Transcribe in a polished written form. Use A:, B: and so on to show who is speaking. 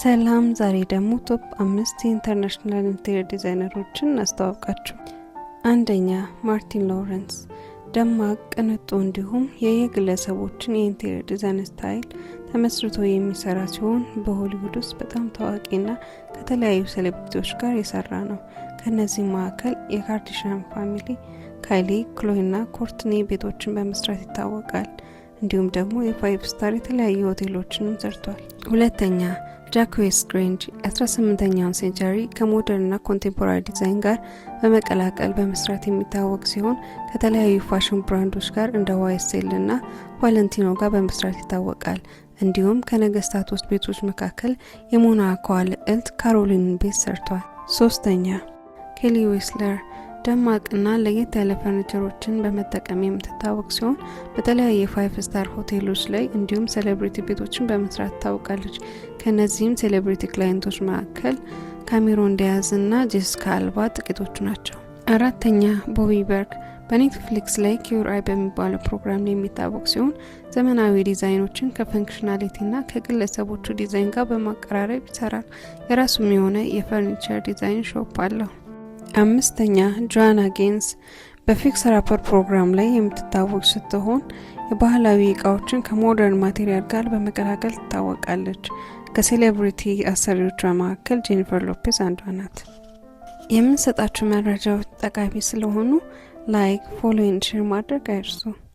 A: ሰላም፣ ዛሬ ደግሞ top አምስት የ international interior designer ኦችን እናስተዋውቃችሁ። አንደኛ፣ ማርቲን ሎረንስ። ደማቅ፣ ቅንጡ እንዲሁም የየግለሰቦችን የ interior design style ተመስርቶ የሚሰራ ሲሆን በሆሊውድ ውስጥ በጣም ታዋቂና ከተለያዩ celebrity ዎች ጋር የሰራ ነው። ከእነዚህ መካከል የካርዲሽያን family፣ ካይሊ፣ ክሎይና ኮርትኒ ቤቶችን በመስራት ይታወቃል። እንዲሁም ደግሞ የ five star የተለያዩ ሆቴሎችንም ሰርቷል። ሁለተኛ፣ ጃክዌስ ግሬንጅ። የ18ኛውን century ከ modern ና contemporary design ጋር በመቀላቀል በመስራት የሚታወቅ ሲሆን ከተለያዩ fashion brand ኦች ጋር እንደ YSL እና ቫለንቲኖ ጋር በመስራት ይታወቃል። እንዲሁም ከነገስታቶች ቤቶች መካከል የሞናኮዋ ልዕልት ካሮሊንን ቤት ሰርቷል። ሶስተኛ፣ ኬሊ ዊስለር። ደማቅና ለየት ያለ ፈርኒቸሮችን በመጠቀም የምትታወቅ ሲሆን በተለያየ five star ሆቴሎች ላይ እንዲሁም celebrity ቤቶችን በመስራት ትታወቃለች። ከእነዚህም celebrity client ኦች መካከል ካሜሮን ዲያዝ እና ጄሲካ አልባ ጥቂቶቹ ናቸው። አራተኛ፣ ቦቢ በርግ። በኔትፍሊክስ ላይ Queer Eye በሚባለው ፕሮግራም ላይ የሚታወቅ ሲሆን ዘመናዊ ዲዛይኖችን ከ functionality ና ከግለሰቦቹ ዲዛይን ጋር በማቀራረብ ይሰራል። የራሱም የሆነ የ furniture design shop አለው። አምስተኛ፣ ጆዋና ጌንስ። በ Fixer Upper ፕሮግራም ላይ የምትታወቅ ስትሆን የባህላዊ እቃዎችን ከ modern material ጋር በመቀላቀል ትታወቃለች። ከ celebrity አሰሪዎቿ መካከል ጄኒፈር ሎፔዝ አንዷ ናት። የምንሰጣችሁ መረጃዎች ጠቃሚ ስለሆኑ like፣ follow፣ share ማድረግ አይርሱ።